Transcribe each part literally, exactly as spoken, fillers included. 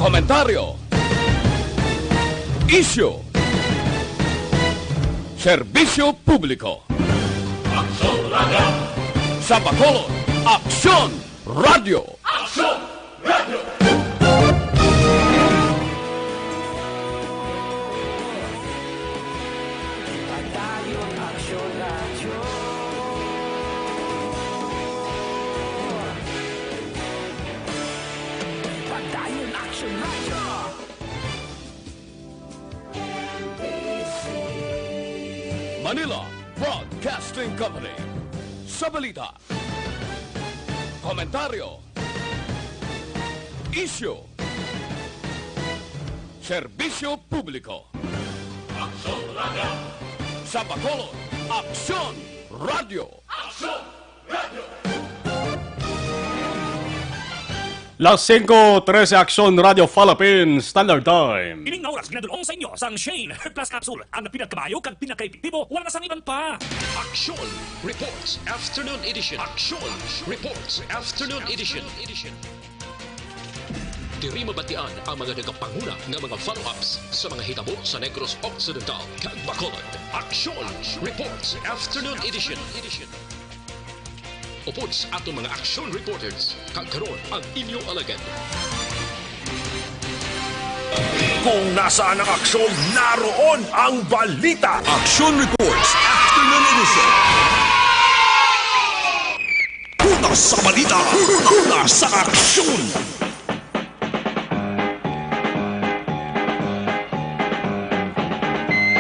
Komentaryo. Isyu. Serbisyo publiko. Aksyon Radio. Sa Bacolod, Aksyon Radio. Aksyon Radio. Padayon Action Radio. Manila Broadcasting Company. Sa balita, komentaryo, isyu, serbisyo publiko. Aksyon Radio. Sa Bacolod, Aksyon Radio. Aksyon Radio. Las singko trese, Aksyon Radio Philippines Standard Time. Ining nga oras ginadul-ong sa inyo sang Shane Herbal Plus Capsule, ang pinagkabayo kag pinakaepektibo, wala na sang iban pa. Action Reports Afternoon Edition. Action Reports Afternoon Edition. Diri mabatian ang mga nagapanguna nga mga follow-ups sa mga hitabo sa Negros Occidental kag Bacolod. Action Reports Afternoon Edition. Upod sa aton mga action reporters, kag karon ang inyo alagad. Kung nasaan ang aksyon, naroon ang balita. Action Reports Afternoon Edition. Una sa balita, una sa aksyon.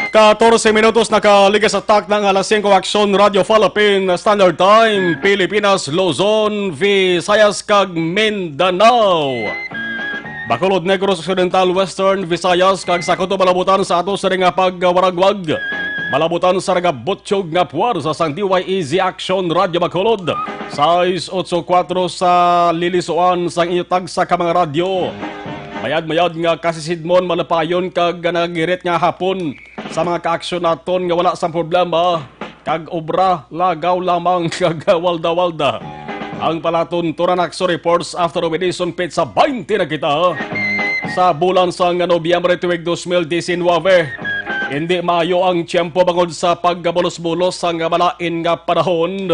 Katorse minutos nakaligas sa takna nga alas singko, Aksyon Radio Philippine Standard Time, Pilipinas, Luzon, Visayas, kag Mindanao. Bacolod, Negros Occidental, Western Visayas, kag sa kutob malabutan sa ato sa nga pagwaragwag. Malabutan sa nagabutyog nga puwersa sang D Y E Z Action Radio Bacolod. Sais otso kuwatro sa lilisuan sang inyo tagsa ka mga radyo. Mayad-mayad nga kasisidmon, malipayon kag nagagirit nga hapon sa mga kaaksyon naton nga wala sang problema kag obra, lagaw lamang kag walda-walda. Ang palatuntunan, Action Reports After Obedison, petsa baynte na kita sa bulan sang Nobyembre tuig dos mil disinwebe. Hindi maayo ang tiyempo bangod sa pagkabulos-bulos sang malain nga panahon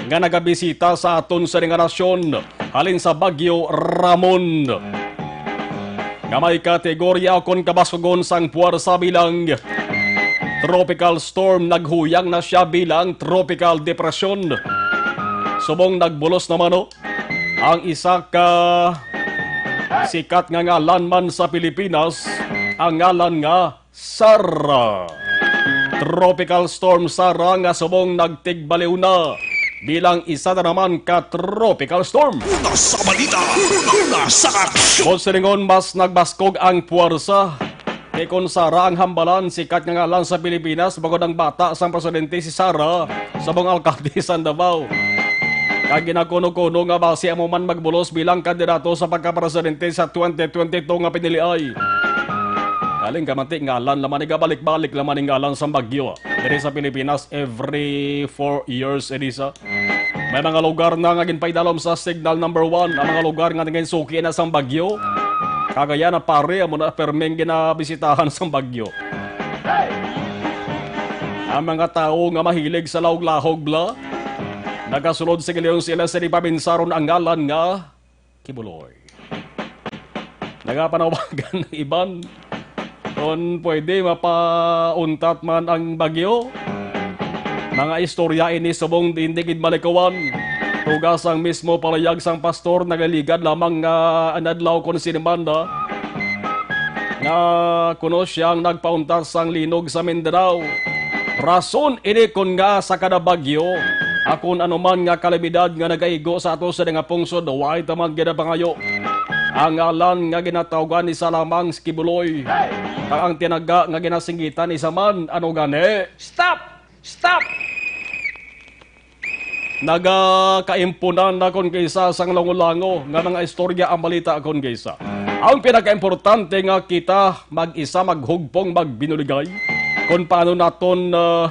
nga nagabisita sa aton sini nga nasyon halin sa Bagyo Ramon, nga may kategorya kon kabaskog sang puwersa bilang tropical storm. Naghuyang na sia bilang tropical depression. Subong nagbulos naman, oh, ang isa ka sikat nga ngalan man sa Pilipinas, ang ngalan nga Sara. Tropical Storm Sara nga subong nagtigbaliw na bilang isa na naman ka tropical storm. Una sa balita, una sa aksyon. Buot silingon, mas nagbaskog ang puwersa. Kay kon Sara ang hambalan, sikat nga ngalan sa Pilipinas, bangod ang bata sang presidente si Sara, subong alkalde sa Davao. Kag ginakuno-kuno nga basi amo man magbulos bilang kandidato sa pagkapresidente sa twenty twenty-two nga piniliay. Galing ka man ti, ngalan lamang ni, gabalik-balik lamang ni ngalan sang bagyo. Diri sa Pilipinas, every four years, Edisa. May mga lugar na nga ginpaidalom sa signal number one. Ang mga lugar nga naging suki na sang bagyo. Kagaya na, pare, amo na perming ginabisitahan sang bagyo. Ang mga tawo nga mahilig sa lahog-lahog, bla, nagasulod sing leon sila sa di paminsaron ang ngalan nga Kibuloy. Nagapanawagan ang iban kon pwede mapauntat man ang bagyo. Mga istorya ini subong hindi gid malikawan. Tuga sang mismo palayag sang pastor, nagaligad lamang nga inadlaw kon sini man na nga kuno sia ang nagpauntat sang linog sa Mindanao. Rason ini kon ngaa sa kada bagyo, akon anuman nga kalamidad nga nagaigo sa ato sini nga pungsod, way ta man ginapangayo ang ngalan nga ginatawgan isa lamang si Kibuloy, kag ang tinaga nga ginasinggitan isa man. Ano gani? Stop! Stop! Nagakaimpunan na kon kaysa sang lango-lango nga mga istorya ang balita kon kaysa. Ang pinakaimportante nga kita mag-isa maghugpong magbinuligay kon paano naton, ah,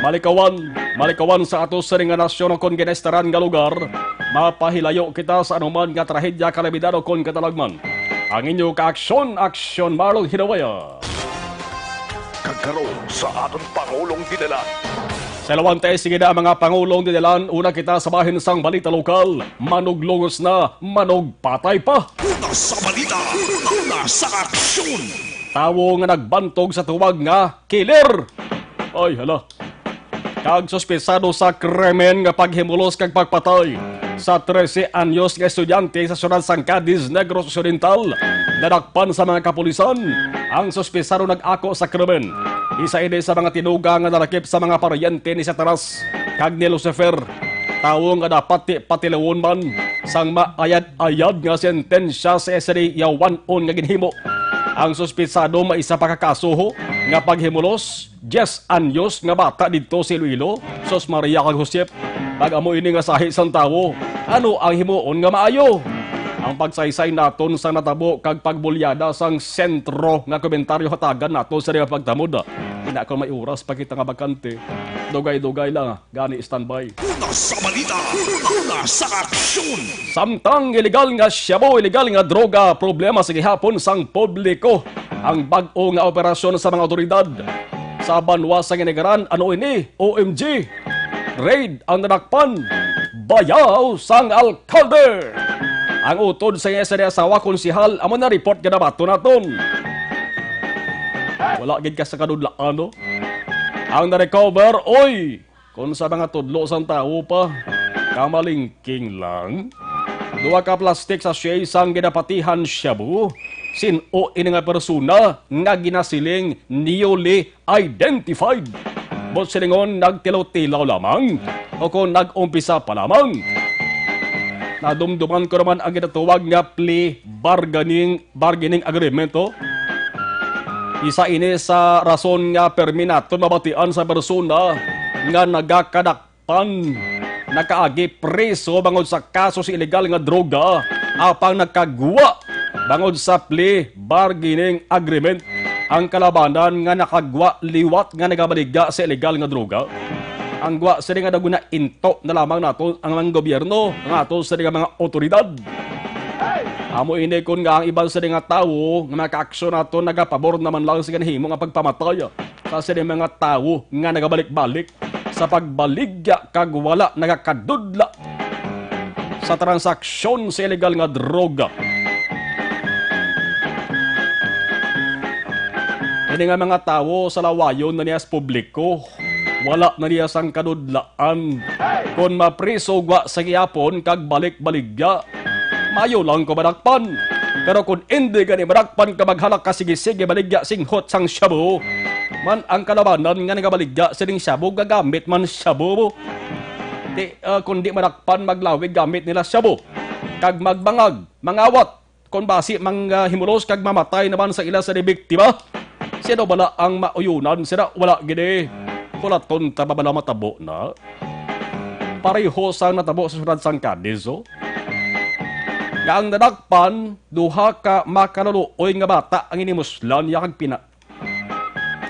malikawan, malikawan sa ato sini nga nasyon kon ginaestaran nga lugar. Mapahilayo kita sa anuman nga trahedya, kalamidad, o kon katalagman. Ang inyo kaaksyon, Aksyon Marlon Hinawaya. Kag karon sa aton Pangulong Dinalan. Sa Lawante, sige na ang mga Pangulong Dinalan. Una kita sa bahin sang balita lokal. Manuglungos na, manugpatay pa. Una sa balita, una sa aksyon. Tawo nga nagbantog sa tuwag nga killer. Ay, hala. Kag suspisado sa krimen nga paghimulos kag pagpatay sa trese anyos nga estudyante sa siyudad sang Cadiz, Negros Occidental, nadakpan sa mga kapulisan. Ang suspisado nag-ako sa krimen. Isa ini sa mga tinuga nga nalakip sa mga paryente ni Satanas kag ni Lucifer, tawo nga dapat ti patiluon man sang maayad-ayad nga sentensya sa isa ini yawan-on nga ginhimo. Ang suspisado may isa pa ka kaso nga paghimulos, diyes anyos nga bata didto sa Iloilo. Sus Maria kag Josep, pag amo ini nga sahi sang tawo, ano ang himuon nga maayo? Ang pagsaysay naton sa natabo kag pagbulyada sang sentro nga komentaryo hatagan nato sa mga pagtamod. Ina, kon may oras pa kita nga bakante, dugay-dugay lang, gani standby. Una sa balita, una sa aksyon. Samtang illegal nga shabu, illegal nga droga, problema sa gihapon sang publiko ang bag-o nga operasyon sa mga awtoridad sa banwa sa Ginagaran. Ano ini? O M G! Raid ang nadakpan. Bayaw sang alkalde. Ang utod sa iya sa asawa, konsehal, amo na report nga nabaton naton. Wala gid ka sa kadudlaan, no? Ang na-recover, oy! Kung sa mga tudlo sang tawo pa, kamalingking lang. Duha ka plastic sachet sang ginapatihan shabu, sin-o ini nga persona nga ginasiling newly identified. Buot silingon, nagtilaw-tilaw lamang o kon nag-umpisa pa lamang. Nadumduman ko naman ang ginatawag nga plea bargaining, bargaining agreement, oh. Isa ini sa rason nga permi naton mabatian sa persona nga nagakadakpan, nakaagi preso bangod sa kaso sa illegal nga droga, apang nagkagwa bangod sa plea bargaining agreement ang kalabanan nga nakagwa liwat nga nagabaligya sa illegal nga droga. Ang gwa sini nga daw ginainto na lamang nato ang mga gobyerno, ang ato sini nga mga awtoridad. Amo ini kon nga ang iban sini nga tawo nga mga kaaksyon nato nagapabor naman lang sa ginhimo nga pagpamatay sa sini mga tawo nga nagabalik-balik sa pagbaligya kag wala nagakadudla sa transaksyon sa illegal nga droga. Ini nga mga tawo, salawayon na niya sa publiko, wala na niya sang kadudlaan. Kon mapriso gwa sa gihapon kag balik-baligya, mayo lang ko madakpan. Pero kon indi gani madakpan ka maghalak ka sige-sige baligya singhot sang shabu, man ang kalabanan nga nagabaligya sining shabu gagamit man shabu. Di, ah, kon di madakpan maglawig gamit nila shabu kag magbangag, mangawat. Kon basi mang, ah, himulos kag mamatay naman sa ila sa di biktima, sino bala ang mauyonan sila? Wala gid eh. Hulaton ta ba bala matabo na? Pareho sang natabo sa siyudad sang Cadiz, oh. Nga ang nadakpan, duha ka makaluluoy nga bata ang inimuslan niya kag pina-,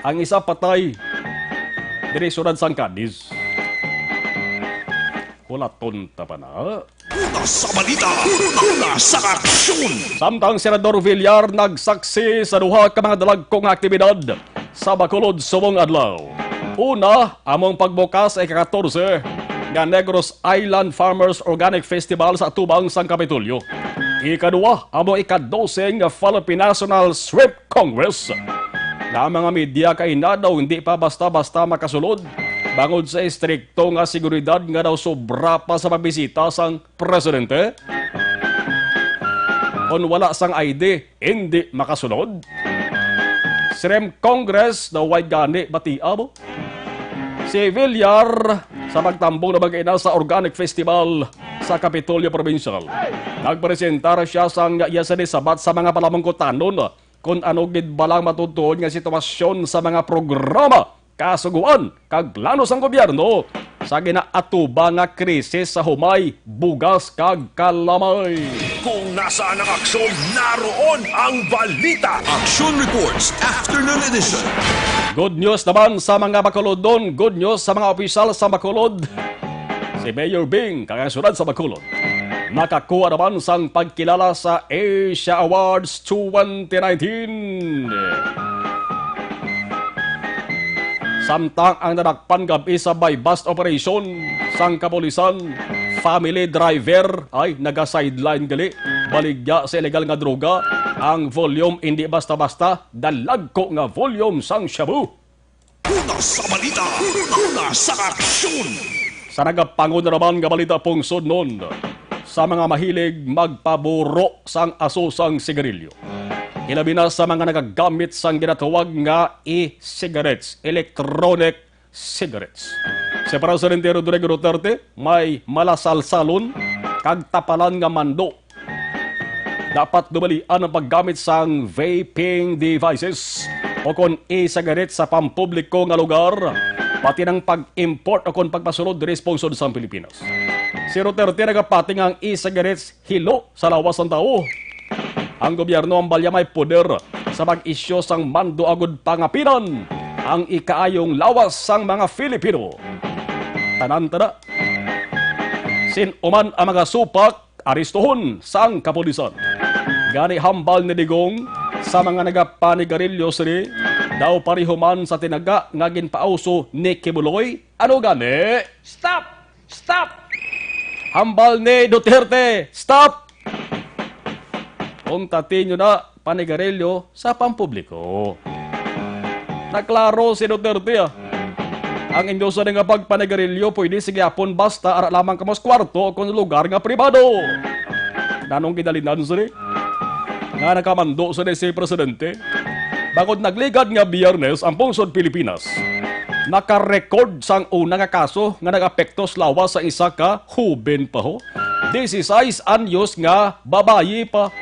ang isa patay diri siyudad sang Cadiz. Hulaton ta pa na. Una sa balita, una sa aksyon. Samtang Senador Villar nagsaksi sa duha ka mga dalagko nga aktibidad sa Bacolod subong adlaw. Una, among pagbukas sa ika-katorse nga Negros Island Farmers Organic Festival sa atubang sang Kapitolyo. Ikaduha, among ika-dose nga Philippine National Shrimp Congress nga ang mga media kay na daw hindi pa basta-basta makasulod bangod sa estrikto nga seguridad nga daw sobra pa sa pagbisita sang presidente. Kon wala sang I D, hindi makasulod. Shrimp Congress daw way gani batiab. Si Villar sa pagtambong na mag-ina sa Organic Festival sa Kapitolyo Provincial. Nagpresentar siya sang iya sini sabat sa mga palamangkutanon kon ano gid balang matutuod nga sitwasyon sa mga programa, kasugoan, kag plano sang gobyerno sa ginaatuba nga krisis sa humay, bugas, kag kalamay. Kung nasaan ang aksyon, naroon ang balita. Aksyon Reports, Afternoon Edition. Good news naman sa mga Bacolodon, good news sa mga opisyal sa Bacolod. Si Mayor Bing, kag ang siyudad sa Bacolod. nakakuha naman sang pagkilala sa Asia Awards twenty nineteen. Samtang ang nadakpan gab-i sa buy-bust operation sang kapulisan, family driver ay naga-sideline gali, baligya sa illegal nga droga. Ang volume hindi basta-basta, dalagko nga volume sang shabu. Una sa balita, una sa aksyon. Sa nagapangon na naman nga balita, pungsod nun sa mga mahilig magpaburo sang aso sang sigarilyo, ilabi na sa mga nagagamit sang ginatawag nga e-cigarettes, electronic cigarettes. Si Presidente Rodrigo Duterte may malasalsalon kag tapalan nga mando. Dapat dubalian ang paggamit sang vaping devices o kon e-cigarette sa pampubliko nga lugar, pati nang pag-import o kon pagpasulod diri sa pungsod sang Pilipinas. Si Duterte nagapati nga ang e-cigarettes hilo sa lawas sang tawo. Ang gobyerno ang balya may poder sa pag-isyu sang mando agud pangapinan ang ikaayong lawas sang mga Filipino. Tanan ta na. Sin-o man ang mga supak, aristuhon sang kapulisan. Gani, hambal ni Digong sa mga nagapanigarilyo sini, daw pareho man sa tinaga nga ginpauso ni Quiboloy. Ano gani? Stop! Stop! Hambal ni Duterte, stop! Kung tatinyo na panigarilyo sa pampubliko. Naklaro si Duterte, ah. Ang inyo sa nga pagpanigarilyo pwede sa gihapon, basta ara lamang kamo sa kwarto o kon lugar nga pribado. Nanong gidalinan sini nga nakamando sini si Presidente? Bangod nagligad nga Biyernes ang pungsod Pilipinas, naka-record sang una nga kaso nga nag-apekto sa lawas sa isa ka hoben pa ho. Dieciséis anyos nga babayi pa.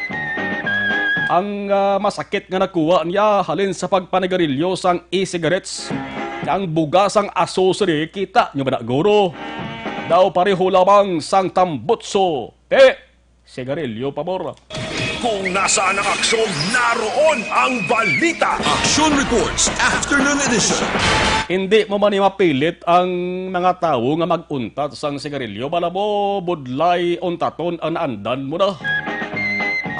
Ang, ah, masakit nga nakuha niya halin sa pagpanigarilyo sang e-cigarettes, nga ang buga sang aso sini, kita nyo ba na, guro? Daw pareho lamang sang tambutso. Te, sigarilyo pa, mora. Kung nasaan ang aksyon, naroon ang balita. Action Reports, Afternoon Edition. Hindi mo man ni mapilit ang mga tawo nga mag-untat sang sigarilyo, bala mo, budlay untaton ang naandan mo na.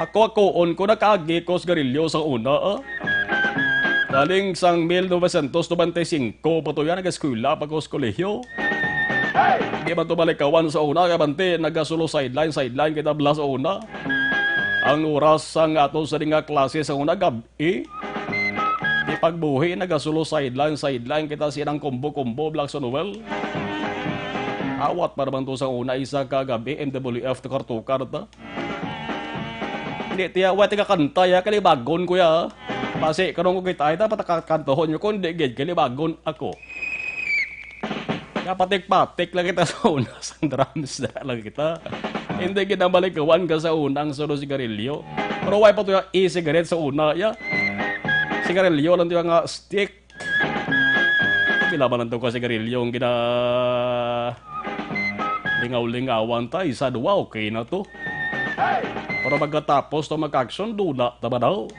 Ako, akoon ko, nakaagi ko sigarilyo sa una, ah. Galing sang mil novecientos noventa y cinco pa to yan, nag-eskwela pa ko sa kolehiyo. Di ba to balikawan sa una, kay bante, nagasulo sideline, sideline kita bala sa una. Ang oras sang ato sa nga klase sa una, gab-i. Di pagbuhi, nagasulo sideline, sideline kita sa inang kumbo-kumbo, Black Noel. Awat pa naman to sa una, isa ka gab-i, M W F tukar-tukar ta. Hindi, tiya, wa, tiga kanta, ya, kalibagon ko, ya. Basi, kanong ko kita, ita, patakantohon nyo, kung di, gid, kalibagon ako. Kapatik-patik lang kita sa una, sang drums na lang kita. Hindi gid na malikawan ka sa una ang suno sigarilyo. Pero why pa to yung e-cigarette sa una, ya? Sigarilyo lang to yung nga stick. Pila man lang to ka sigarilyo ang gina-, lingaw-lingawan ta, isa, duwa, okay na to. Pero pagkatapos to mag-action, dula ta ba daw?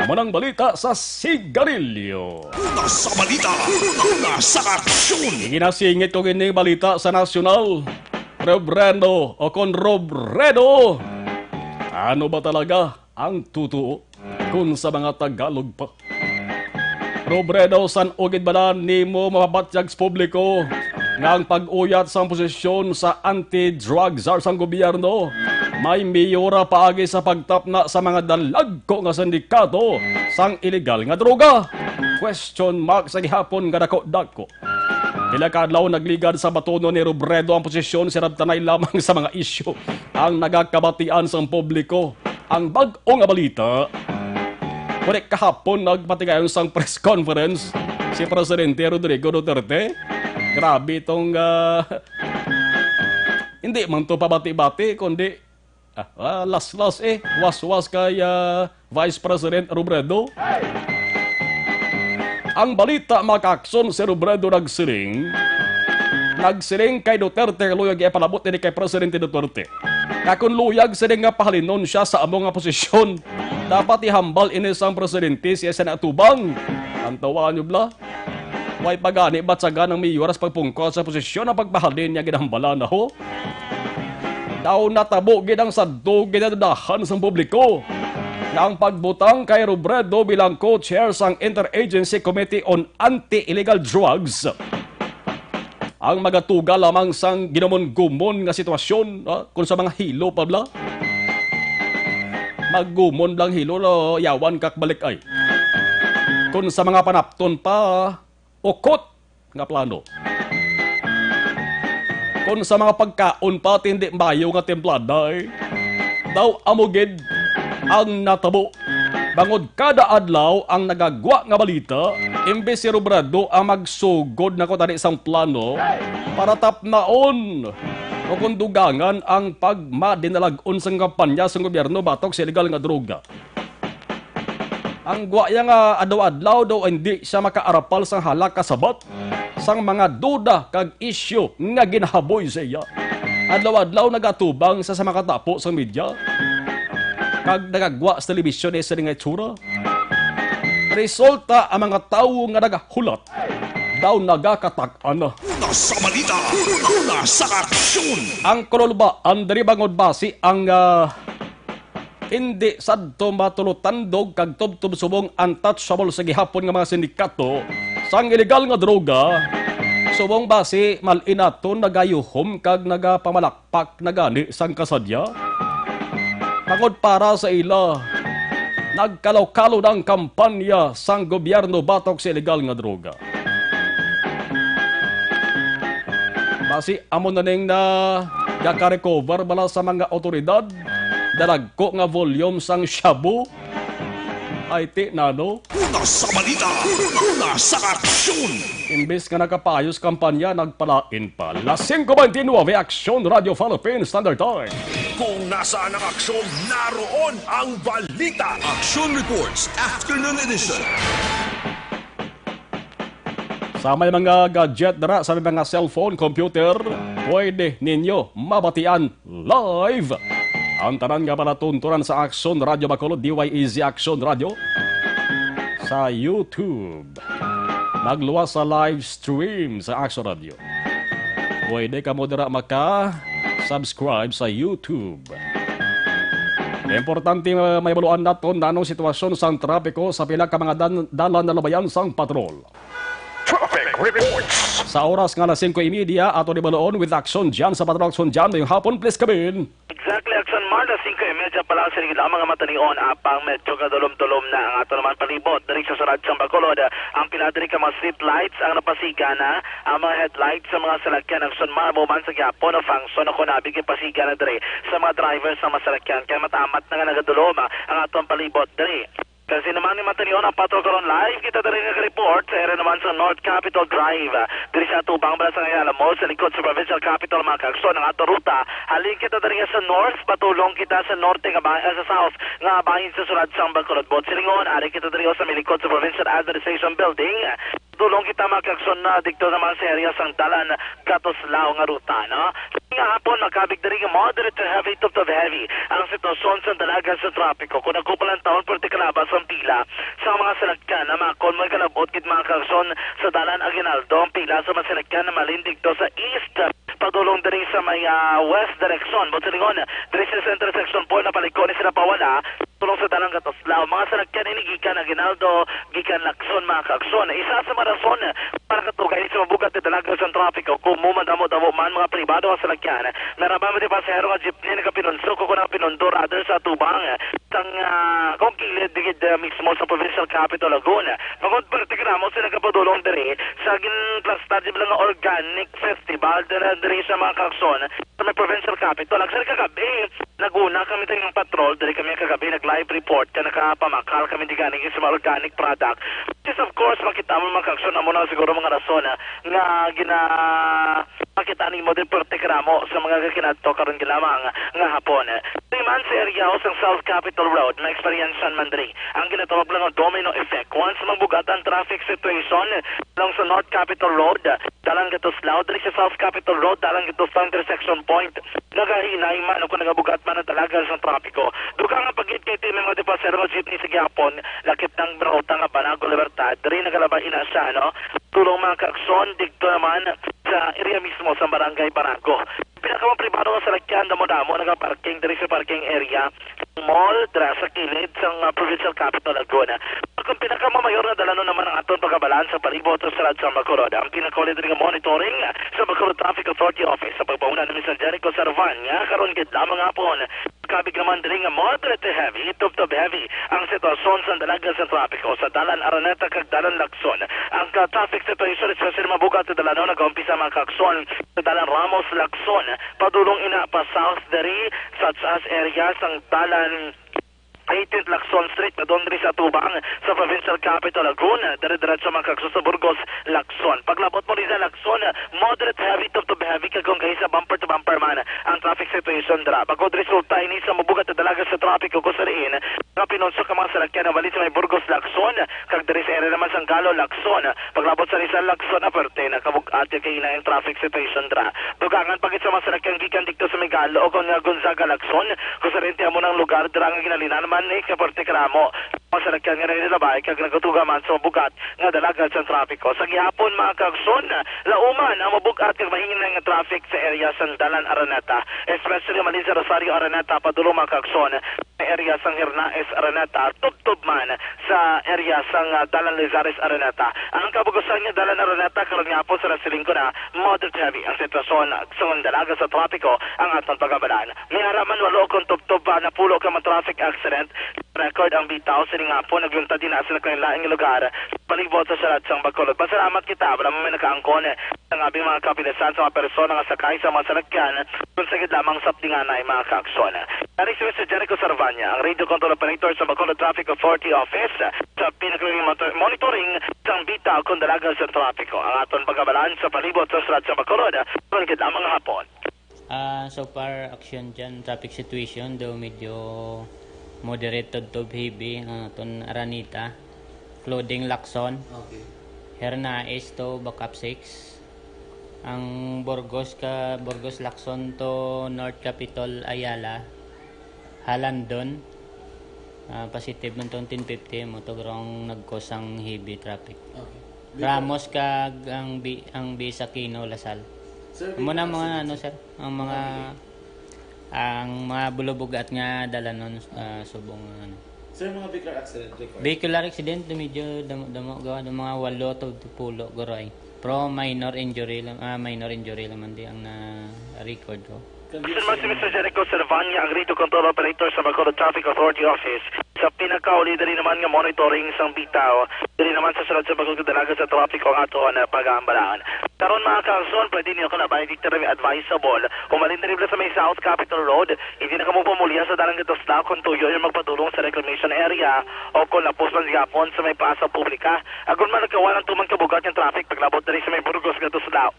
Amo nang balita sa sigarilyo. Una sa balita, una sa aksyon. Ginasingit ko gini balita sa nasyonal. Rebrendo o kon Robredo. Ano ba talaga ang totoo? Kun sa mga Tagalog pa. Robredo, san-o gid bala nimo mapabatyag sa publiko nga ang pag-uyat sang posisyon sa anti-drug czar sang gobyerno may miyora paagi sa pagtapna sa mga dalagko nga sindikato sang iligal nga droga? Question mark sa gihapon nga dako-dako. Pila ka adlaw nagligad sa batunon ni Robredo ang posisyon, sinabtanay lamang sa mga isyu ang nagakabatian sang publiko. Ang bag-o nga balita, kundi kahapon nagpatigayon sang press conference si Presidente Rodrigo Duterte. Grabe itong, ah, hindi man to pabati-bati, kundi, ah, ah, las-las, eh, was-was kay, ah, Vice President Robredo. Ang balita, mga kaakson, si Robredo nagsiling, nagsiling kay Duterte, luyag ipalabot ini kay Presidente Duterte. Nga kung luyag sini nga pahalinon siya sa amo nga posisyon, dapat ihambal ini sang presidente, siya sa natubang. Ang tawa nyo bala? Way pa gani batyagan ang mayor sa pagpungko sa posisyon ang pagpahalin niya ginhambalan na ho. Daw natabo gid ang sadto ginadudahan sang publiko nga ang pagbutang kay Robredo bilang co-chair sang Interagency Committee on Anti-Illegal Drugs ang magatuga lamang sang ginumon-gumon nga sitwasyon, ah, kung sa mga hilo pa bala. Maggumon lang hilo, no, yawan kak balik ay. Kung sa mga panapton pa, ukot nga plano. Kung sa mga pagkaon pa, tindi mayo nga timplada, eh. Daw amo gid ang natabo. Bangod kada adlaw ang nagagwa nga balita, imbes si Robredo ang magsugod na ko tani sang plano para tapnaon o kung dugangan ang pagmadinalag-on sang kampanya sang gobyerno batok sa illegal nga droga. Ang gwa iya nga adlaw-adlaw daw hindi siya makaarapal sang halak kasabat sang mga duda kag isyu nga ginahaboy sa iya. Adlaw-adlaw nagatubang sa, sa makatapo sang media kag nagagwa sa telebisyon ni sini nga itsura. Resulta, ang mga tawo nga nagahulat daw nagakatak-an. Una sa balita, una sa aksyon. Ang kululbaan diri bangod basi ang, ah, hindi sadto matulutandog kag tubtob subong untouchable sa gihapon nga mga sindikato sang iligal nga droga. Subong basi mal-in naton nagayuhom kag nagapamalakpak na gani sang kasadya. Bangod para sa ila, nagkalaw-kalaw na ang kampanya sang gobyerno batok sa iligal nga droga. Basi amo na ning nagaka-recover bala sa mga awtoridad, dalagko nga volume sang shabu. Ay, ti, nano? Una sa balita, una sa aksyon. Imbis nga nagapayos kampanya, nagpalain pa. Las singko bente nuebe, Aksyon Radio Philippine Standard Time. Kung nasaan ang aksyon, naroon ang balita. Aksyon Reports, Afternoon Edition. Sa may mga gadget dira, sa may mga cellphone, computer, pwede ninyo mabatian live ang tanan nga palatuntunan sa Aksyon Radio Bacolod, D Y E Z Aksyon Radio, sa YouTube. Nagluwas sa live stream sa Aksyon Radio. Pwede kamo dira maka-subscribe sa YouTube. Importante nga mahibaluan naton nanong sitwasyon sang trapiko sa pila ka mga dan-, dalan na labayan sang patrol. Traffic reports. Sa oras nga alas singko y media, ato ni Baloon with Aksyon Jan sa Patrol. Aksyon Jan, mayong hapon, please come in. Exactly, Aksyon Mar, alas singko y media pa lang, sige lamang ang matanion, apang medyo kadulom-dulom na ang ato naman palibot. Diri sa sulod sang Bacolod, ang pila diri ka mga street lights ang napasiga na, ang mga headlights sa mga salakyan, Aksyon Mar, amo man sa gihapon, na function ako nabig ipasiga na diri sa mga drivers sa mga salakyan, kay matamat na nga nagadulom ang atong palibot diri. Kasi naman ni matanion ang patrol karon, live kita diri nga report sa area naman sa North Capitol Drive. Diri sa atubang bala sa Ayala Mall, sa likod sa Provincial Capitol, mga kaaksyon, ang ato ruta. Halin kita diri nga sa north, patulong kita sa norte nga bahin, ah, sa south nga bahin sa sulod sang Bacolod. Buot silingon, ari kita diri sa may likod sa Provincial Administration Building. Dulong kita, mga kaaksyon, na didto naman sa area sang Dalan Gatuslao nga ruta, no? Nga hapon, makabig diri nga moderate to heavy, tubtob heavy ang sitwasyon sa dalagan sa trapiko. Kung ako pa lang taon, pwerte kalabas ang pila sa mga salakyan na makon mo kalabot gid, mga kaaksyon, sa Dalan Aguinaldo, ang pila sa mga salakyan na malin didto sa east, padulong diri sa may, ah, west direction. Buot silingon, diri sa intersection four, napaliko ni sila pawala. Tulong sa Dalan Gatuslao. Mga salakyan ini gikan Aguinaldo, gikan Lacson, mga kaaksyon. Isa sa mga rason para katugay sa mabugat nga dalagan sang trapiko, kung mo madamo-damo man mga pribado nga salakyan. Naraba man di pasahero nga jeepney nagapinunso, kung nagapinundor, rather sa atubang sang, ah, kung kilid digid, ah, mismo sa Provincial Capitol, Laguna. Bangod parte ka namo sa nagapadulong diri sa ginplasta di ba nga organic festival diri, diri sa mga kaaksyon sa may Provincial Capitol. Actually, kagabi, naguna kami sa ilang patrol, diri kami kagabi nag-live report kay nakapamakal kami di gani sa mga organic product. Which is, of course, makita mo, mga kaaksyon, amo na siguro mga rason, ah, nga gina-, makita nimo din perte ka namo sa mga kakinadto karon lamang nga hapon. Diri man sa area sang South Capitol Road, na-experience man diri ang ginatawag lang nga domino effect. Once mabugat ang traffic situation along sa North Capitol Road, Dalan Gatuslao, diri sa South Capitol Road, Dalan Gatuslao intersection point, nagahinay man o kung nagabugat man ang dalagan sang trapiko. Dugang nga pagid kay ti may mga pasahero nga jeepney sa gihapon, lakip ng ruta nga Banago Libertad. Diri nagalabay ina siya, no? Tulong mga kaaksyon, didto naman sa area mismo sa Barangay Banago. Pila ka mga pribado nga salakyan Ang damo-damo nagaparking diri sa parking area sang mall dira sa kilid sang, ah, Provincial Capitol Laguna. Kung pinakamamayor na dalanon naman ang aton pagabalaan sa palibot sa Sirad sang Bacolod, ang pinakauli diri nga monitoring sa Bacolod Traffic Authority Office sa pagpauna ni Mister Jericho Sarvania karon gid lamang hapon. Kabig naman diri nga moderate to heavy, tubtob heavy ang sitwasyon sa dalagan sa trapiko sa Dalan Araneta kag Dalan Lacson. Ang ka-, traffic situation, especially mabugat sa dalanon, nag-umpisa, mga kaagsoon, sa Dalan Ramos Lacson, padulong ina pa south diri, such as area sang Dalan eighteenth Lacson Street, padulong diri sa atubang sa Provincial Capital Laguna, dire-diretso, mga kaagsoon, sa Burgos Lacson. Paglabot mo diri sa Lacson, moderate heavy to, to heavy, kag kung kaisa bumper to bumper man ang traffic situation dira. Bangod resulta ini sa mabugat nga dalagan sa trapiko, kung sa diin nga pinunso ka mga salakyan nga bali sa may Burgos Lacson, kag diri sa area naman sang Galo Lacson. Paglabot sa Rizal Lacson, aperte na kabug-at kag kaina ang traffic situation dira. Dugangan pa gid sa mga salakyan gikan didto sa may Galo o kon nga Gonzaga Lacson, kung sa diin amo nang lugar dira nga ginalinan man ni Kaporte Karamo. Mga salakyan nga naglalabay kag nagatuga man sa mabugat nga dalagan sa trapiko. Sa gihapon, mga kaagsoon, lauman ang mabugat kag mahinay nga traffic sa area sang Dalan Araneta, especially malin sa Rosario Araneta padulong, mga kaagsoon, sa area sang Hernaez Araneta, tubtob man sa area sang, ah, Dalan Lizares Araneta. Ang kabug-usan nga Dalan Araneta karon nga hapon sa Rasilingco na moderate heavy ang sitwasyon sa dalagan sa trapiko ang aton pagabalaan. May ara man walo kon tubtob pa napulo ka mga traffic accident record ang bitaw sining hapon, nagluntad din sa nagkalain-lain nga lugar sa palibot sa Sirad sang Bacolod. Pasalamat kita, wala man may nakaangkon sang abing mga kapilasan sa mga persona nga sakay sa mga salakyan, kung sa gid lamang saptinganay, mga kaagsoon. Dari si Mister Jericho Sarvania, ang radio control operator sa Bacolod Traffic Authority Office, sa pinakahuling monitor-, monitoring sang bitaw kon dalagan sa trapiko. Ang aton pagabalaan sa palibot sa Sirad sang Bacolod, kung gid lamang hapon. Ah, so far, action dyan, traffic situation, do medyo moderate to, to heavy ang aton Araneta, including Lacson, Okay. Hernaez to Backup six, ang Burgos ka, Burgos Lacson to North Capitol Ayala, Halandon, ah, positive man tong ten fifty, mo to grong nag-cause ang heavy traffic. Okay. Ramos kag ang bi-, ang Bisa Aquino, Lasal. Sir, may Amo na mga mga accident, ano, sir? Sir, ang mga, Okay. ang mga bulubugat nga dalanon, ah, subong, ano. Sir, mga vehicular accident record? Vehicular accident, medyo damo, damo, gawa ng mga walo to, to pulo, guro, ay. Pero minor injury lang, ah, minor injury lang man di ang na-record ko. Condition. Sir, si Mister Jericho Servania, ang radio control operator sa Bacolod Traffic Authority Office. Sa pinakauli diri naman nga monitoring sang bitaw, diri naman sa Sirad sang Bacolod, kadalagan sa trapiko ang aton, ah, pag-aambalaan. Karon, mga kaagsoon, pwede niyo kalabay, di kami advisable. Humalin diri sa may South Capitol Road, hindi na kamo pumulya sa dalan nga Tuslao kung tuyo yung magpadulong sa reclamation area o kung lapos man gihapon sa may plaza publika. Agon man nagkawan ang tuman kabugat nga traffic paglabot diri sa may Burgos nga Tuslao.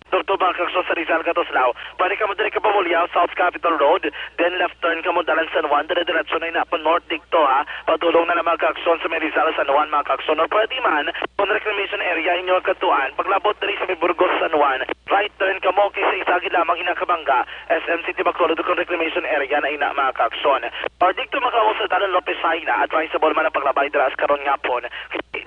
Dito, mga kaagsoon, sa Rizal nga Tuslao, pwede kamo diri ka pamulyaw, South Capitol Road, then left turn kamo dalan San Juan, dire-diretso na ina pa north dito, ha. Padulong na lang, mga kaagsoon, sa may Rizal, San Juan, mga kaagsoon, or pwede man, kung reclamation area inyo ang kadtuan, paglabot diri sa may Burgos, San Juan, right turn kamo, kay sa isa gid lamang ina ka bangga, S M City Bacolod, kung reclamation area na ina, mga kaagsoon. Or dito, mga kaagsoon, sa dalan Lopez Jaena, advisable man ang paglabay dira sa karon nga hapon.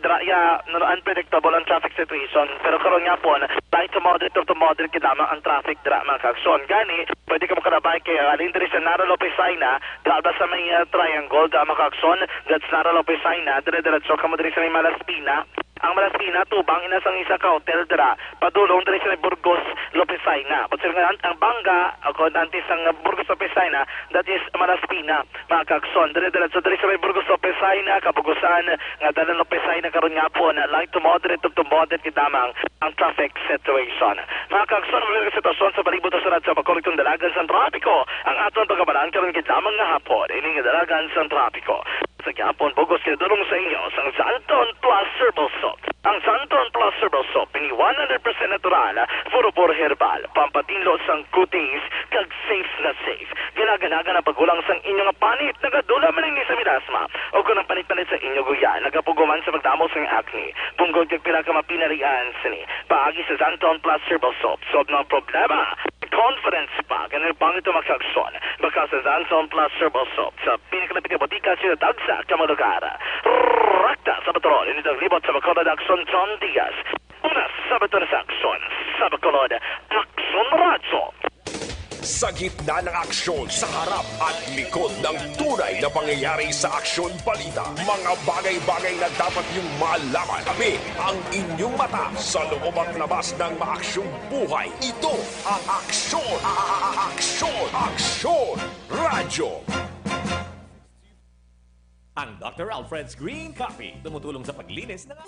Dira, ya, no, unpredictable ang traffic situation. Pero karon nga hapon, light to moderate or to moderate gid lamang ang traffic dira, mga kaagsoon. Gani, pwede ka makalabay kay, ah, halin diri sa Nara Lopez Jaena, dira ba sa may, ah, triangle, dira, mga kaagsoon, that's Nara Lopez Jaena, dire-diretso kamo diri sa may Malaspina. Ang Malaspina, tubang ina sang isa ka hotel dira, padulong diri sa may Burgos Lopez Jaena. But sir, nga, ang bangga, o kung antes ang Burgos Lopez Jaena, that is Malaspina. Mga kaagsoon, dire-diretso diri sa may Burgos Lopez Jaena, kabugusan nga dalan Lopez Jaena karon nga hapon, light to moderate, to, to moderate gid lamang ang traffic situation. Mga kaagsoon, ang sitwasyon sa palibot sa Sirad sang Bacolod kung dalagan sang trapiko ang aton pagabalaan karon gid lamang nga hapon. Ini nga dalagan sang trapiko. Sa gihapon, bugos kay dulong sa inyo sang Santon Plus Herbal Soap. Ang Santon Plus Herbal Soap, ini one hundred percent natural, puro puro herbal, pampatinlo sang kutis, kag safe na safe. Ganagan-agan ang paghulang sang inyo nga panit, nagadula man ini sa milasma, o kon ang panit-panit sa inyo guya nagapugo man sa pagdamo sang acne, punggod kag pila ka mapinarian sini. Paagi sa Xanthone Plus Herbal Soap, solve na ang problema. Confidence pa, ganun pang ito, mga kaagsoon. Baka sa Xanthone Plus Herbal Soap, sa pinakalapit nga botika sa tagsa ka mga lugar. Rakta sa Batorol, ini ang libot sa Bacolod, Aksyon John Diaz. Una sa Batorol sa Aksyon, sa Bacolod, Aksyon Radyo. Sa gitna ng aksyon, sa harap at likod ng tunay na pangyayari sa Aksyon Balita, mga bagay-bagay na dapat niyong malaman. Kami ang inyong mata sa loob at labas ng maaksyong buhay. Ito ang Aksyon, a- a- a- Aksyon, Aksyon Radyo. Ang Doctor Alfred's Green Coffee tumutulong sa paglinis ng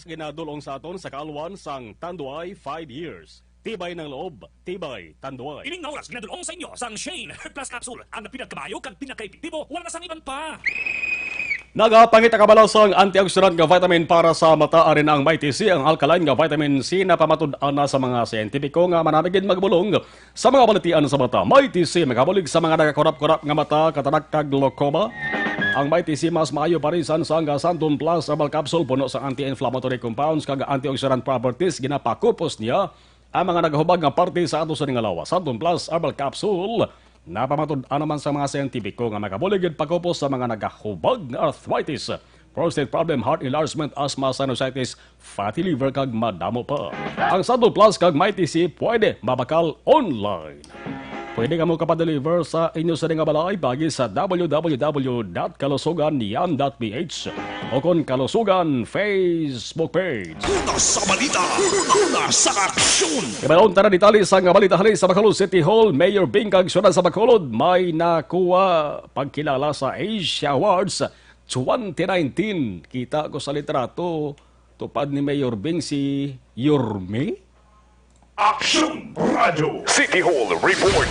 Ginadulong sa aton sa kaalwan sang Tanduay five years. Tibay ng loob, tibay Tanduay. Ining nga oras ginadulong sa inyo sang Shane Herbal Plus Capsule, ang pinagkabayo kag pinagkaepektibo, wala na sang iban pa. Nagapangita ka bala sang antioxidant nga vitamin para sa mata, ari na ang Mighty C, ang alkaline nga vitamin C na pamatud-an na sa mga siyentipiko nga manamigid magbulong sa mga balatian sa mata. Mighty C, magabulig sa mga nagakurap-kurap nga mata, katarak kag glaucoma. Ang Mighty C mas maayo parisan sang Santon Plus Herbal Capsule, puno sa anti-inflammatory compounds kag antioxidant properties. Ginapakupos niya ang mga nagahubag nga parte sa ato sa nga lawas. Santon Plus Herbal Capsule, napamatud-an naman sa mga siyentipiko nga magabulig gid pakupos sa mga nagahubag nga arthritis, prostate problem, heart enlargement, asthma, sinusitis, fatty liver, kag madamo pa. Ang Santon Plus kag Mighty C pwede mabakal online. Pwede kamo kapadeliver sa inyo sa nga balay pagi sa w w w dot kalusugan yan dot p h o kon Kalusugan Facebook page. Una sa balita, una sa aksyon. Ibalon ta na detalye sa nga balita halin sa Bacolod City Hall. Mayor Bing kag Syudad sa Bacolod may nakuha pagkilala sa Asia Awards twenty nineteen. Kita ko sa litrato, tupad ni Mayor Bing si Yorme. Aksyon Radyo City Hall Report.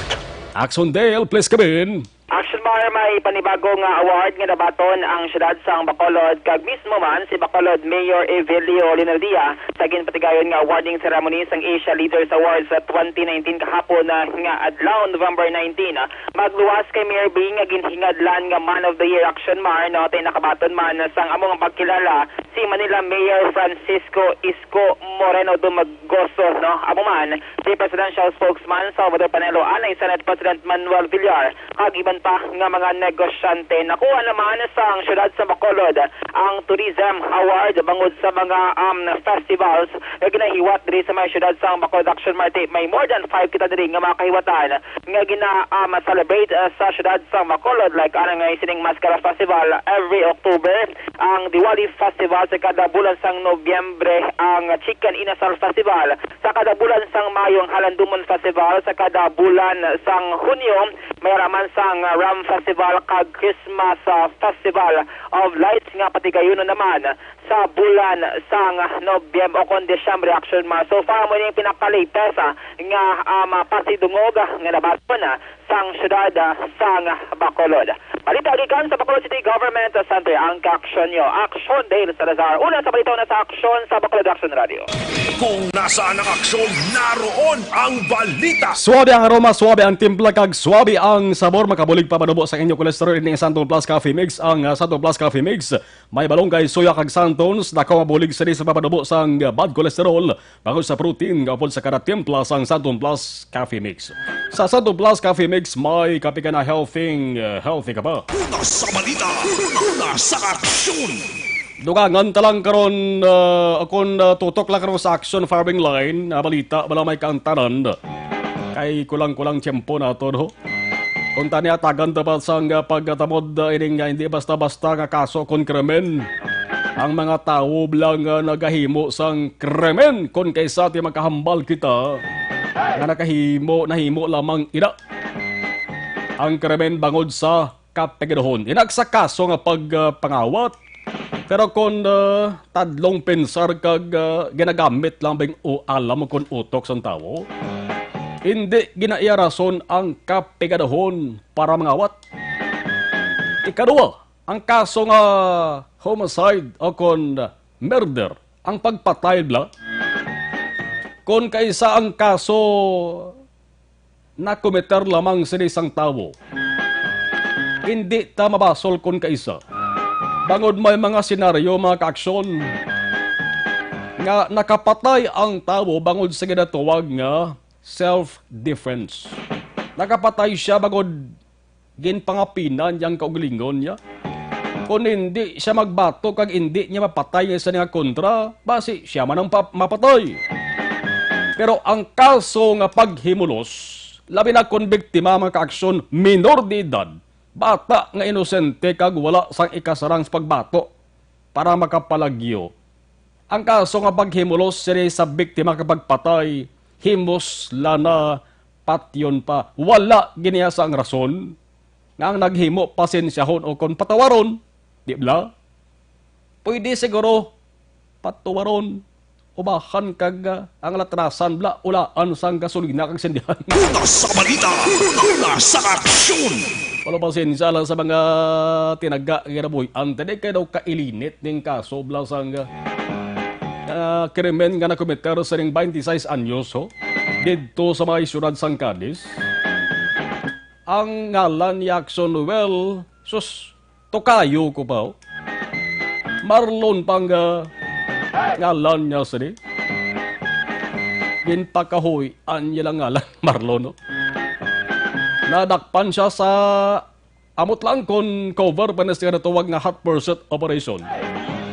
Action Dale, please come in. Action Mar, may panibago nga award nga nabaton ang siyudad sang Bacolod kag mismo man si Bacolod Mayor Evelio Linaldia sa ginpatigayon nga awarding ceremony sang Asia Leaders Awards sa twenty nineteen kahapon, ah, nga adlaw, November nineteen. Magluwas kay Mayor Bing nga ginhingadlan nga Man of the Year, Action Mar, no, tay nakabaton man sang among pagkilala si Manila Mayor Francisco Isko Moreno Dumagoso, no? Amo man si Presidential Spokesman Salvador Panelo, anay Senate President Manuel Villar, kag iban pa nga mga negosyante. Nakuha naman sang siyudad sa Bacolod ang Tourism Award bangod sa mga, um, festivals nga ginahiwat diri sa may siyudad sa Bacolod. Action Mar, may more than five kita diri nga mga kahiwatan nga gina, um, celebrate, uh, sa siyudad sa Bacolod, like anang nga sining Maskara Festival every October, ang Diwali Festival sa kada bulan sang Nobyembre, ang Chicken Inasal Festival sa kada bulan sang Mayo, ang Halandumon Festival sa kada bulan sang Hunyo, may raman sang Ram Festival kag Christmas, ah, Festival of Lights nga patigayunon naman sa bulan sang Nobyembre o kon Disyembre, Action Mar. So far, mo ning pinaka-latest, ah, nga, um, pasidungog, ah, nga nabaton, ah, sang siyudad, ah, sang Bacolod. Balita gikan sa Bacolod City Government Center, ang kaaksyon nyo. Aksyon Dale Salazar. Una sa balita, una sa aksyon sa Bacolod Aksyon Radio. Kung nasaan ang aksyon, naroon ang balita. Suabe ang aroma, suabe ang timpla, kag suabe ang sabor. Makabulig pa manubo sa inyo cholesterol, ini ang Santon Plus Coffee Mix. Ang, ah, Santon Plus Coffee Mix may balong kay soya kag Santon. Dako mabulig sa sa papanubo sang bad cholesterol bangod sa protein nga upod sa kada timpla sang Santon Plus Coffee Mix. Sa Santon Plus Coffee Mix, may kape ka na, healthy, uh, healthy ka pa. Una sa balita, una sa aksyon. Dugangan ta lang karon, uh, kung, uh, tutok lang karon sa aksyon firing line, uh, balita, wala may kaantanan. Kay kulang-kulang tiyempo nato, no? Kung tani atagan dapat sang, ah, pagkatamod, ah, ining, ah, hindi basta-basta nga kaso kon krimen. Ang mga tawo lang, ah, nagahimo sang krimen kon kaysa ti makahambal kita nga nakahimo, nahimo lamang ina ang krimen bangod sa kapigaduhon. Inak sa kaso nga pag, ah, pangawat, pero kon, ah, tadlong pensar kag, ah, ginagamit lang bing o alam kon utok sang tawo, hindi ginaiya rason ang kapigaduhon para mangawat. Ikaduha, ang kaso nga homicide o kon murder ang pagpatay bala. Kon kaisa ang kaso nakometer lamang sini sang tawo. Indi ta mabasol kon kaisa. Bangod may mga senaryo, mga kaaksyon, nga nakapatay ang tawo bangod sa ginatawag nga self-defense. Nakapatay siya bangod ginpangapinan niya ang kaugalingon niya. Kon hindi siya magbato kag hindi niya mapatay ang isa niya kontra, basi siya man ang pa-, mapatay. Pero ang kaso nga paghimulos, labi na kon biktima, mga kaaksyon, minor de edad, bata nga inosente kag wala sang ikasarang sa pagbato para makapalagyo. Ang kaso nga paghimulos sini sa biktima kag pagpatay, himos la na patyon pa. Wala giniya sang rason nga ang naghimo pasensyahon o kon patawaron, di bala? Pwede siguro patuwaron, ubahan kag, ah, ang latrasan bala, ulaan sang gasolina kag sindihan. Una sa balita, una sa aksyon. Wala pasensya lang sa mga tinaga nga nabuhian. Tani kay daw kailinit ning kaso bala sang, ah, krimen nga nakometer sining twenty-six anyos, ho, didto sa may siyudad sang Cadiz. Ang ngalan ni Action Noel, sus, tokayo ko pa, oh. Marlon pang, ah, ngalan niya sini. Ginpakahuy-an niya lang ngalan, Marlon, no? Nadakpan siya sa amot lang kon cover pa na siya natawag nga hot pursuit operation.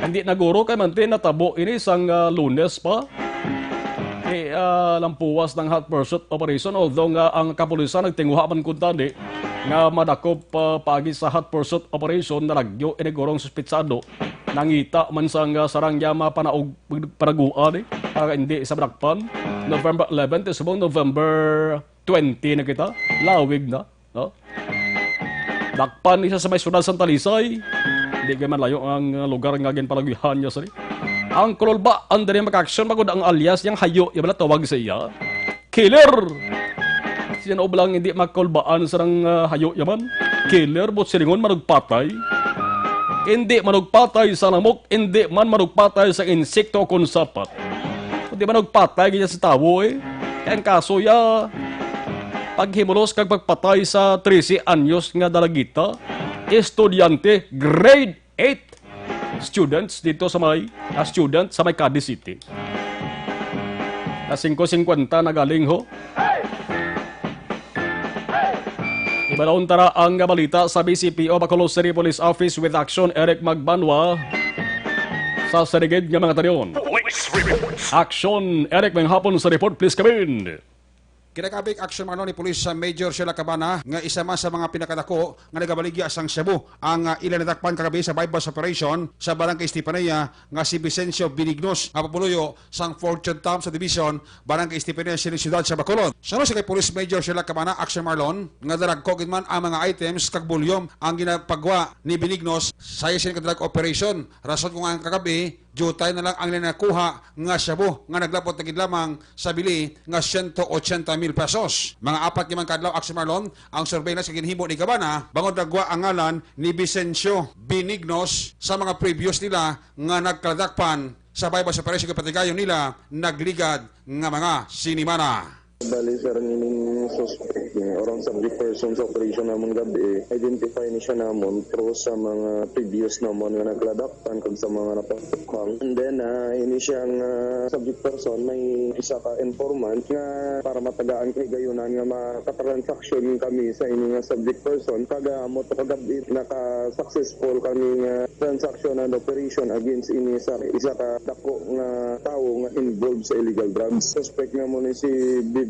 Hindi na guro kay manti natabo ini sang, ah, Lunes pa. Kay, ah, lampuwas ng hot pursuit operation, although nga ang kapulisan nagtinguha man kuntani nga madakop pa paagi sa hot pursuit operation, nalagyo ini gurong suspitsado. Nangita man sang, ah, sarang yama panaog, panaguan, eh. Ah, hindi sa Balakpan. November eleven, ti subong November twenty na kita. Lawig na, no? Dakpan ni siya sa may siyudad sang Talisay. Di kay man layo ang, uh, lugar nga ginpalagihan niya sini. Ang kululba, ang diri maka-action, magod ang alias niyang hayo, iya bala tawag sa iya. Killer! Siya na ublang hindi makulbaan sa nang, uh, hayo yaman. Killer, but silingon manugpatay. Hindi manugpatay sa lamok, hindi man manugpatay sa insekto kon sapat. Kundi manugpatay gid sa tawo, eh. Kay ang kaso ya, paghimulos kag pagpatay sa trese anyos nga dalagita, estudyante, grade eight students dito sa may, ah, student sa may Cadiz City. Na singko singkwenta na galing, ho. Ibalon tara ang balita sa B C P O Bacolod City Police Office with Action Eric Magbanwa sa sinigid nga mga talion. Police reports. Action Eric, may hapon sa report, please come in. Kinakabig action man ni Police Major Sheila Cabana nga isa man sa mga pinakadako nga nagabaligya sang shabu ang, ah, ila nadakpan kagabi sa buy-bust operation sa Barangay Estefania nga si Vicencio Benignos nga pumuluyo sang Fortune Town Subdivision, Barangay Estefania, sining siyudad sa Bacolod. Suno sa kay Police Major Sheila Cabana, Action Marlon, nga daragko gid man ang mga items kag volume ang ginapagwa ni Benignos sa iya sining drug operation. Rason kung ang kagabi, jutay na lang ang nakuha nga shabu nga naglabot na gid lamang sa bili nga siyento ochenta mil pesos. Mga apat ka man ka adlaw, Action Marlon, ang surveillance nga ginhimo ni Cabana bangod nagwa ang ngalan ni Vicencio Benignos sa mga previous nila nga nagkaladakpan sa buy-bust operation kay patigayon nila nagligad nga mga sinimana. Bali, sir, ang ining suspect, eh, or ang subject person sa operation namon gabi, identify ni siya namon through sa mga previous namon nga nagkaladakpan kag sa mga napatukhang. And then, ah, ini siyang, ah, subject person, may isa ka informant nga para matagaan kay gayunan nga makatransaksyon kami sa ini nga subject person. Kag, ah, amo to kagabi, naka-successful kami nga transaction and operation against ini sa isa ka dako nga tawo nga involved sa illegal drugs. Suspect nga mo ni si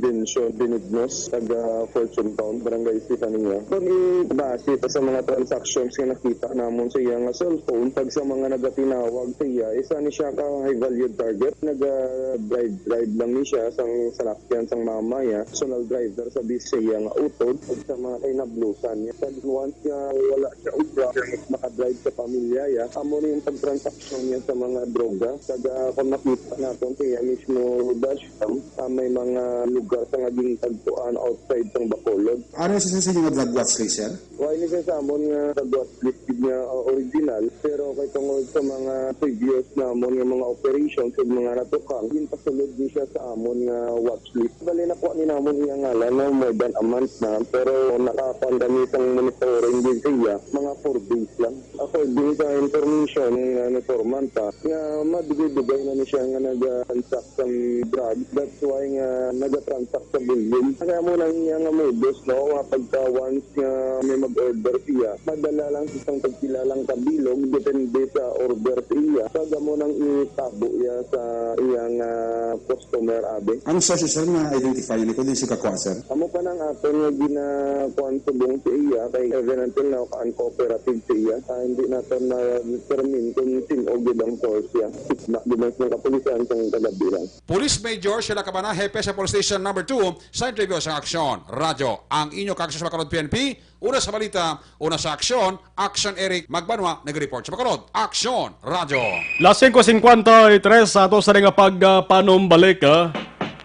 Vivencio Benignos, taga Fortune Town, Barangay Estefania. Kung i-base pa sa mga transactions nga nakita namon sa iya nga cellphone, pag sa mga nagatinawag sa iya, isa ni siya ka high value target. Naga-drive-drive lang ni siya sang salakyan sang mama niya, personal driver sa bis sa iya nga utod, ug sa mga kainablusan niya. Pag once nga wala siya ubra, makadrive sa pamilya ya. Amo ni yung pagtransaksyon niya sa mga droga. Kag, ah, kung makita naton sa iya mismo dashcam, ah, may mga lugar sa nga gintagpuan outside sang Bacolod. Ano sa, sa inyo nga drug watch list, sir? Wa ini siya sa amon nga drug watch list gid nga, ah, original, pero kay tungod sa mga previous namon nga mga operations ug mga natukhang, ginpasulod ni siya sa amon nga watch list. Bali, nakuha ni namon iya ngalan, no, more than a month na, pero nakakuan kami sang monitoring din sa iya, mga four days lang. According sa information nga informant, ah, nga madugay-dugay na ni siya nga nag-transact sang drugs, that's why nga nag-transact sa volume. Kaya mo nang iya nga modus, no, nga pagka once nga may mag-order siya, madala lang sa isang pagkilalang kabilog, depende sa order sa iya. Kag amo nang itabo iya sa iyang, ah, customer, abi. Ang source, sir, na-identify ni kung di siya kakuha, sir? Amo pa nang aton nga ginakuan subong sa iya, kay even until now, uncooperative sa iya. Ah, hindi naton ma-determine kung sin-o gid ang source siya. Kidnap gid ang kapulisan sa kagabi lang. Police Major Sheila Cabana, hepe sa Police Station Number Two, sa interview sa Aksyon Radyo, ang inyo kaakses sa Bacolod P N P, Una sa balita, una sa aksyon, Action Eric Magbanwa, nag-report sa Bacolod. Action, Radyo. Las singko singkwenta y tres sa ato sa nga pagpanumbalik, ah.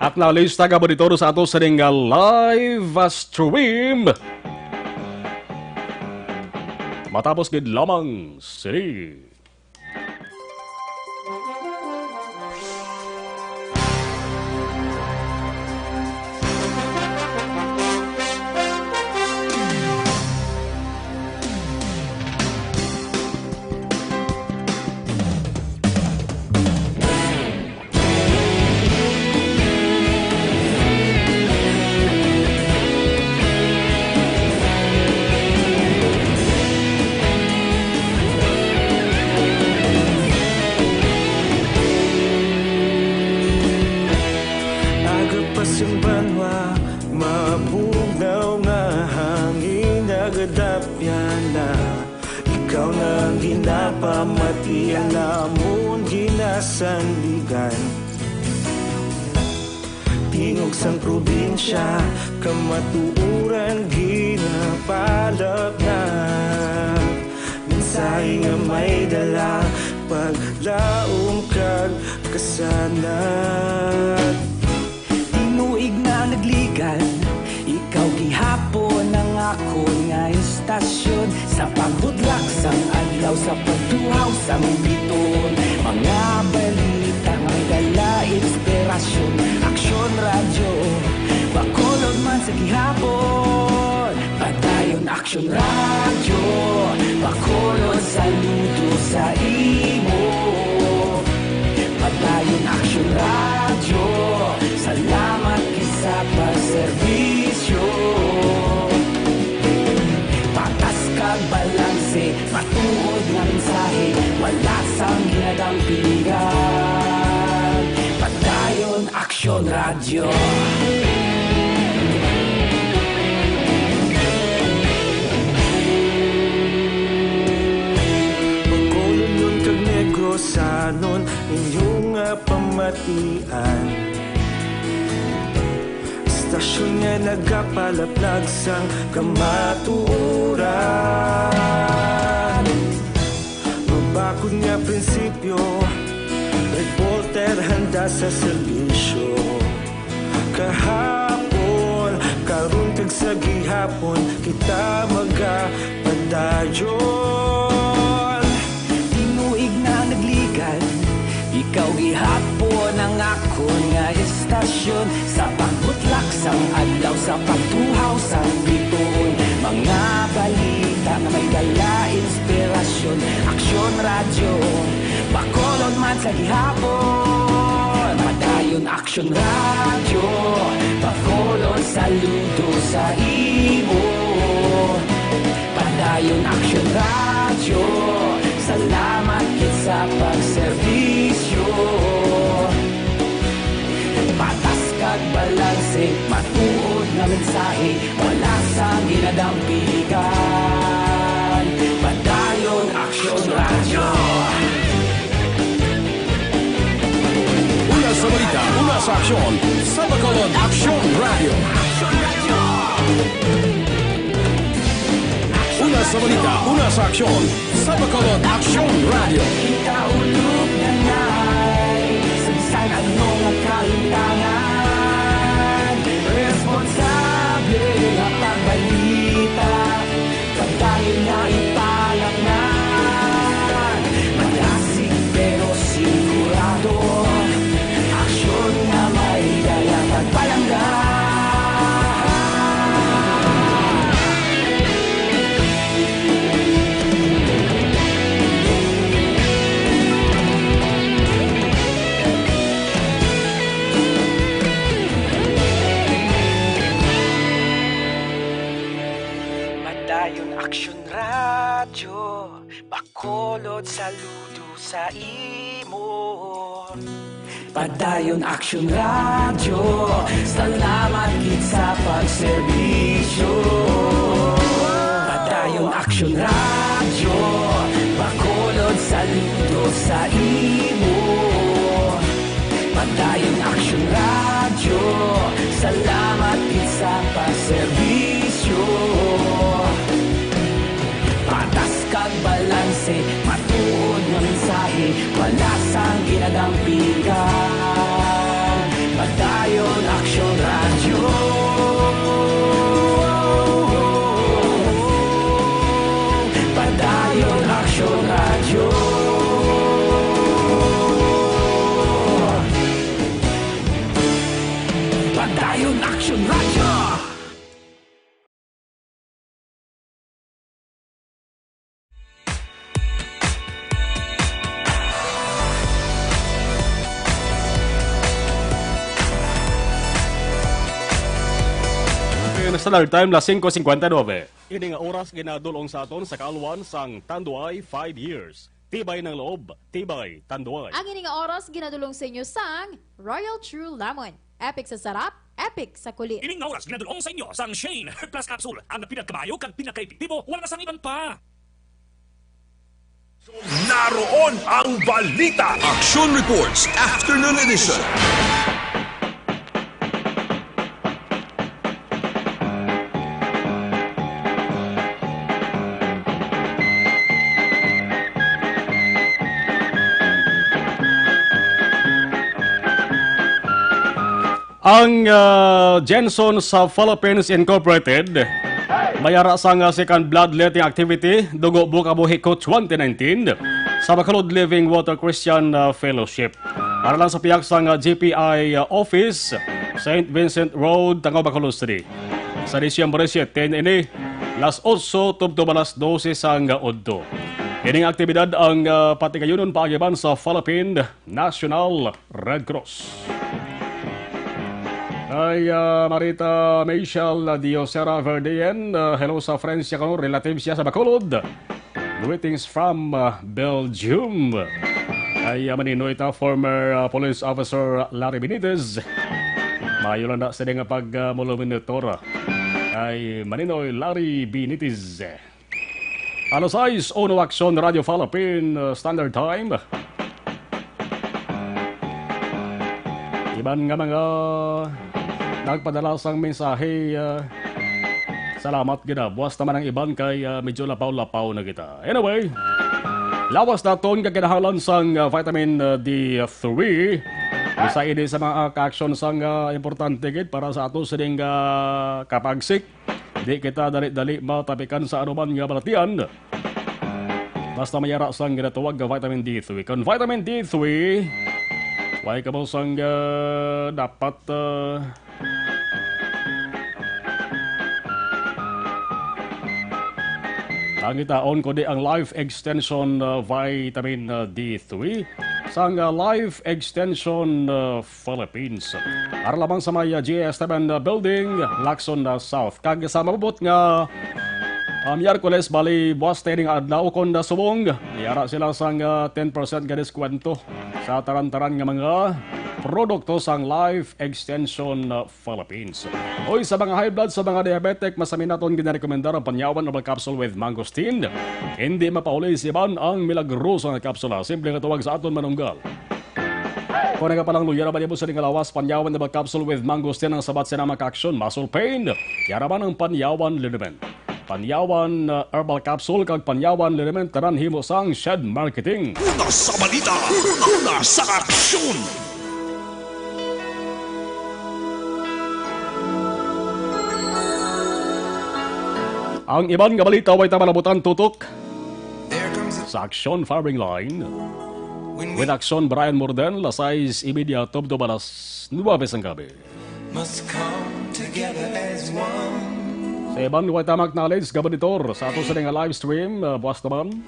At nalista nga monitor sa ato sa nga live, ah, stream. Matapos gid lamang sini. Aga pa sing banwa, mabugnaw nga hangin nagadapyan na. Ikaw na ang ginapamati, ang amon ginasandigan. Tingog sang probinsya, kamatuoran ginapalapnap. Mensahe nga may dala, paglaom kag kasanag. Tinuig na nagligan, ikaw gihapon ang akon nga istasyon. Sa pagbudlak sang adlaw, sa pagtuhaw sang bituon, mga balita nga may dala inspirasyon. Aksyon Radyo, Bacolod man sa gihapon. Padayon Aksyon Radyo, Bacolod, saludo sa imo. Padayon Aksyon Radyo, salamat gid sa pagserbisyo. Patas kag balanse, matuod nga mensahe, wala sang ginadampingan. Padayon Aksyon Radyo. Bacolodnon kag Negrosanon, inyo nga pamatian. Istasyon nga nagapalaplag sang kamatuoran. Mabakod nga prinsipyo, reporter handa sa serbisyo. Kahapon, karon kag sa gihapon, kita magapadayon. Tinuig na nagligan, ikaw gihapon ang akon nga istasyon. Sa pagbutlak sang adlaw, sa pagtuhaw sang bituon, mga balita nga may dala inspirasyon. Aksyon Radyo, Bacolod man sa gihapon. Padayon Aksyon Radyo, Bacolod, saludo sa imo. Padayon Aksyon Radyo, salamat gid sa pagserbisyo. Patas kag balanse, matuod nga mensahe, wala sang ginadampingan. Padayon Aksyon Radyo. Una sa balita, una sa aksyon, sa Bacolod Aksyon Radyo. Una sa balita, una sa aksyon, sa Bacolod Aksyon Radyo. Kita ulog na ngay, sa bisan ano nga kalimtangan, responsable nga pagbalita. Padayon nga ipalapngan, madasig pero sigurado. Aksyon nga may dala pagpalangga. Padayon Aksyon Radyo, Bacolod, saludo sa imo. Padayon Aksyon Radyo, salamat gid sa pagserbisyo. Padayon Aksyon Radyo, Bacolod, saludo sa imo. Padayon Aksyon Radyo, salamat gid sa pagserbisyo. Standard Time, las singko cincuenta y nueve. Ini nga oras ginadul-ong sa aton sa kaalwan sang Tanduay five years. Tibay ng loob, tibay Tanduay. Ang ini nga oras ginadul-ong sa inyo sang Royal True Lemon. Epic sa sarap, epic sa kulit. Ini nga oras ginadul-ong sa inyo sang Shane Heart Plus Capsule, ang pinagkamayo kag pinakaepektibo, wala na sang iban pa. Naroon ang balita. Action Reports, Afternoon Edition. Ang, ah, Jenson sa Philippines Incorporated, may ara sang, ah, second bloodletting activity, dugo, buka, buhi, Coach, twenty nineteen, sa Bacolod Living Water Christian, ah, Fellowship. Para lang sa pihak sang, ah, G P I, ah, office, Saint Vincent Road, Tangub, Bacolod City. Sa Disyembre siete ini, las otso tubtob alas dose sang, ah, udto. Ining aktibidad ang, ah, patigayunon paagiban sa Philippine National Red Cross. Kay, ah, Marita Michelle Diosera Verdean, ah, hello sa friends siya kuno, relative siya sa Bacolod. Greetings from, ah, Belgium. Kay, ah, Maninoy ta, former, ah, police officer Larry Benitez. Maayo lang na sila nga pag, ah, monitor. Kay Maninoy Larry Benitez. Alas sais uno, Aksyon Radio Philippine, uh, Standard Time. Iban nga mga nagpadala sang mensahe, uh, salamat gid, ah. Buwas naman ang iban kay, uh, medyo lapaw-lapaw na kita. Anyway, lawas naton nga kinahanglan sang, uh, vitamin, uh, D three. Isa ini sa mga, uh, ka-aksyon sang, uh, importante gid para sa ato sining, uh, kapagsik. Di kita dali-dali matapikan sa anuman nga balatian. Basta may ara sang ginatawag nga vitamin D three. Kon vitamin D three, way kamo sang, ah, dapat, ah, pangitaon, kundi ang Life Extension, ah, Vitamin, ah, D three sang, ah, Life Extension, ah, Philippines. Ara lamang sa may, uh, G S seven, uh, Building, Lacson, uh, South. Kag sa maabot nga, uh, Miyerkules, bali, buwas ta ining adlaw kon, uh, subong, may ara sila sang, uh, ten percent nga diskwento sa taran-taran nga mga produkto sang Life Extension, uh, Philippines. Oy, sa mga high blood, sa mga diabetic, masami naton ginarekomendar ang Panyawan Herbal Capsule with Mangosteen. Hindi mapauli sa iban ang milagroso nga kapsula. Simple nga tawag sa aton manunggal. Kung nagapalangluya na ba nimo sa ning lawas, Panyawan Herbal Capsule with Mangosteen ang sabat sa mga aksyon. Muscle pain, yara man ang Panyawan Liniment. Panyawan, uh, Herbal Capsule kag Panyawan Liniment, tanan himo sang Shed Marketing. Una sa balita, una sa aksyon. Ang iban nga balita, way ta malabutan tutok sa Aksyon Firing Line. With Aksyon Brian Morden, las sais y media tubtob alas nuebe sang gabi. Must come together as one. Sa iban, way ta ma-acknowledge nga monitor sa ato sini nga live stream, uh, buwas naman.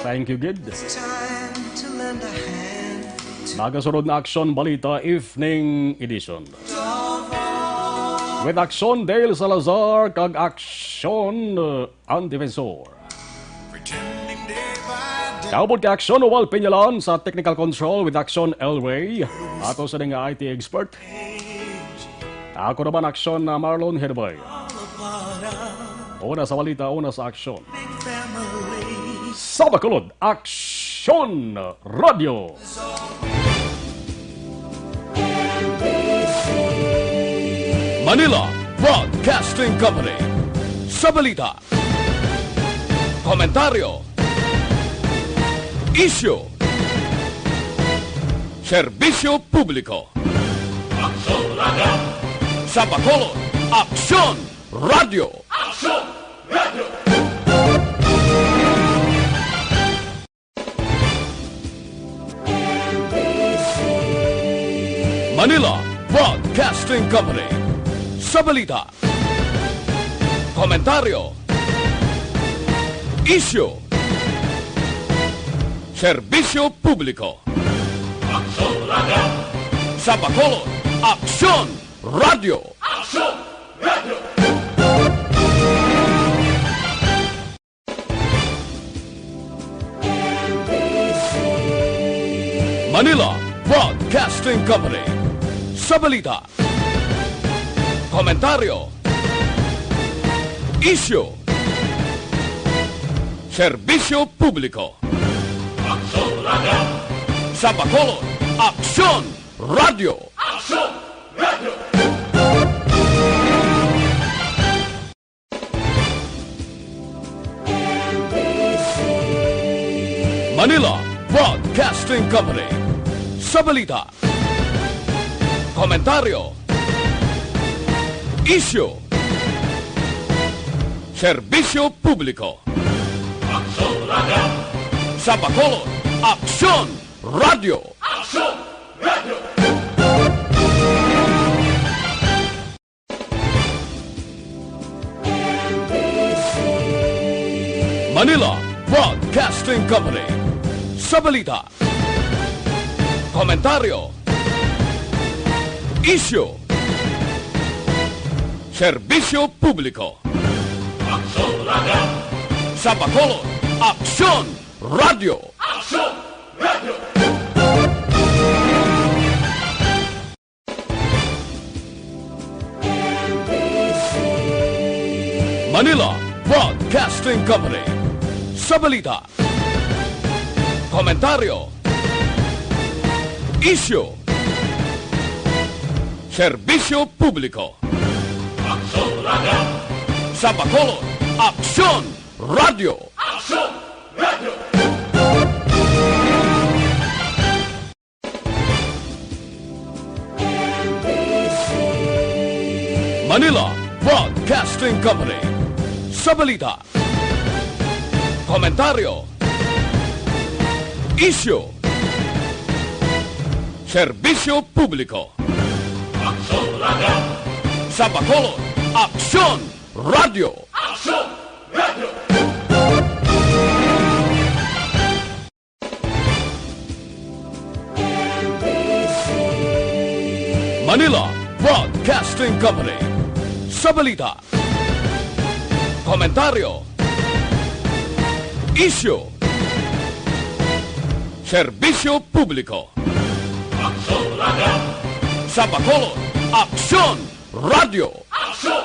Thank you, gid. It's time to lend a hand. Nagasunod na Aksyon Balita Evening Edition. With Aksyon Dale Salazar kag Aksyon, uh, Ang Defensor. Kaupod kay Aksyon Noel Peñalan sa technical control with Aksyon Elway. Ato sa nga I T expert. Ako naman Aksyon na Marlon Herbay. Una sa balita, una sa aksyon. Sa Bacolod, Aksyon Radyo. Manila Broadcasting Company. Sa balita, komentaryo, isyu, serbisyo publiko. Aksyon Radyo. Sa Bacolod, Aksyon Radyo. Aksyon Radyo. Manila Broadcasting Company. Sa balita, komentaryo, isyu, serbisyo publiko. Aksyon Radyo. Sa Bacolod, Aksyon Radyo. Aksyon Radyo. Manila Broadcasting Company. Sa balita, komentaryo, isyu, serbisyo publiko. Aksyon Radio. Sa Bacolod, Aksyon Radio. Aksyon Radio. Manila Broadcasting Company. Sa balita, komentaryo, isyu, serbisyo publiko. Aksyon Radio. Sa Bacolod, Aksyon Radio. Aksyon Radio. Manila Broadcasting Company. Sa balita, komentaryo, isyu, serbisyo publiko. Aksyon Radio. Sa Bacolod, Aksyon Radio. Aksyon Radio. Manila Broadcasting Company. Sa balita, komentaryo, isyu, serbisyo publiko. Aksyon Radio. Sa Bacolod, Aksyon Radio. Aksyon Radio. Manila Broadcasting Company. Sa balita, komentaryo, isyu, serbisyo publiko. Aksyon Radio. Sa Bacolod, Aksyon Radio. Aksyon Radio. Manila Broadcasting Company. Sa balita, komentaryo, isyu, serbisyo publiko. Aksyon Radio. Sa Bacolod, Aksyon Radio. Aksyon